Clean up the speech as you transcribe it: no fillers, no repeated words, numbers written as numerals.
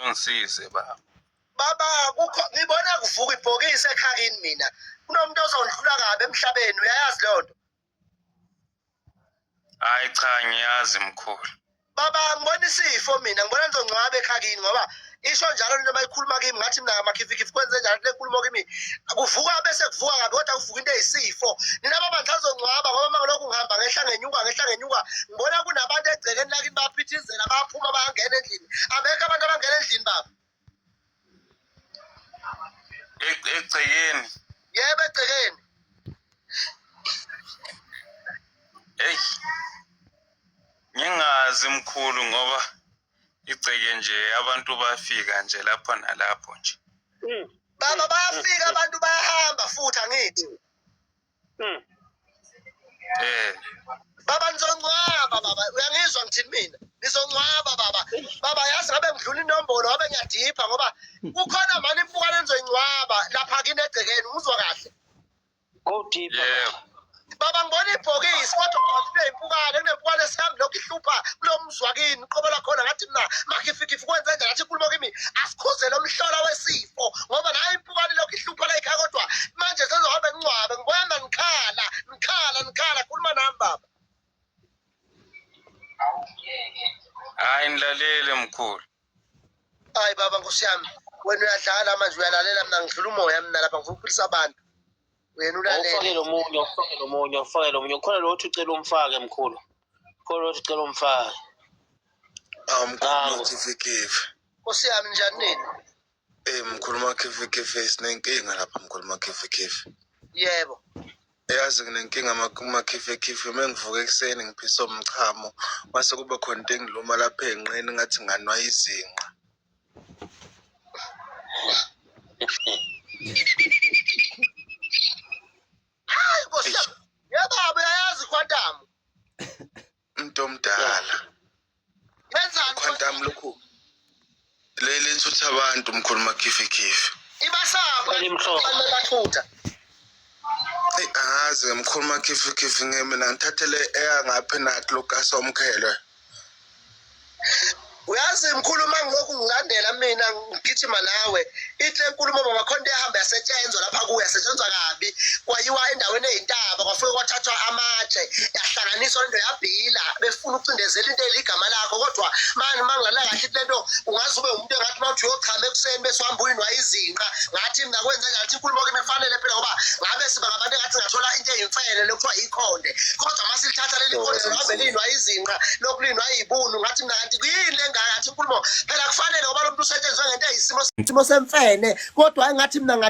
Ungisize baba. Baba kukho ngibona kuvuka ibhokisi ekhakini mina. Kunomuntu ozondlula kabi emhlabeni uyayazi leyo nto. Hayi cha ngiyazi mkhulu. Baba ngibona isifo mina ngibona ngizongcwaba ekhakini ngoba isho njalo into mayikhuluma kimi ngathi mina amakhifikhifi kwenze njalo le nkulumo kimi kuvuka bese kuvuka kabi kodwa kuvuka into eyisifo nina baba ngisazongcwaba ngoba uma ngilokhu ngihamba ngehla ngenyuka ngehla ngenyuka ngibona kunabantu egcekeni lakini bayaphithizela bayaphuma bayangena endlini abekho abantu abangena endlini baba Egcekeni. Yebo egcekeni. Hey. Ngingazi mkhulu ngoba igceke nje abantu bafika nje lapho nalapho nje. Baba bayafika abantu bayahamba futhi angithi. Eh. Baba nizongcwaba baba uyangizwa ngithini mina nizongcwaba baba baba yazi ngabe ngidlula inombolo ngabe ngiyadipha ngoba kukhona mani impukane enizoyingcwaba lapha kini egcekeni uzwa kahle Go deeper. Yebo. Baba ngibona ibhokisi kodwa ngathi kuneyimpukane kunempukane esihambi lokhu ihlupha kulo mzwa kini qobo lakhona ngathi mina makhifikhifi kwenze njani ngathi inkulumo kimi asikhuze lo mhlola wesifo ngoba nayo impukane lokhu ihlupha la ekhaya kodwa manje sezohambe ngingcwabe ngibona ngikhala ngikhala ngikhala khuluma nami baba Hayi nilalele mkhulu. Hayi baba nkosi yami wena uyadlala manje uyalalela mina ngidlula umoya mina lapha ngifuna ukuphilisa abantu wena ulalele Awufake lo munye, awufake lo munye, awufake lo munye. Khona lo othi ucela umfake mkhulu. Khona lo othi ucela umfake. Awu mkhulu Nangu. makhifikhifi. Nkosi yami njani nini? Eh mkhulu makhifikhifi sinenkinga lapha mkhulu makhifikhifi. Yebo. Yazi nginenkinga makhifikhifi uma ngivuka ekuseni ngiphisa umchamo mase kuba khona into engiluma lapha enqeni ngathi nganwa izinqa. Hayi Nkosi yami. Yebo uyayazi quantum. Umuntu omdala. Wenzani? Quantum lokhu leli thutha abantu mkhulu makhifikhifi. Ibasapho Elimhlophe. bathutha. Eyi angazi mkhulu makhifikhifi mina ngithathele eyangaphi nathi lokasomkhelwe. Uyazi mkhulu uma ngilokhu ngilandela mina ngigijima nawe ithi le nkulumo baba khona into ehamba yasetshenzwa lapha kuyo yasetshenzwa kabi kwayiwa endaweni eyintaba kwafike kwathathwa amatshe yahlanganiswa lento yabhila befuna ukucindezela into eligama lakho kodwa manje uma ngilalela kahle ithi lento ungaze ube umuntu engathi uma uthi uyochama ekuseni bese uhamba uyinwa izinqa ngathi mina kwenze ngathi inkulumo kimi ifanele phela ngoba ngabe siba ngabantu engathi ngathola into eyimfene lokuthiwa ikhonde kodwa uma silithatha leli khonde lihambe linwa izinqa lokhu linwa iy'bunu ngathi mina kanti kuyini le ngaka ngathi inkulumo phela kufanele ngoba lo muntu usetshenziswe ngento eyisimo simo semfene kodwa engathi mina ngathi.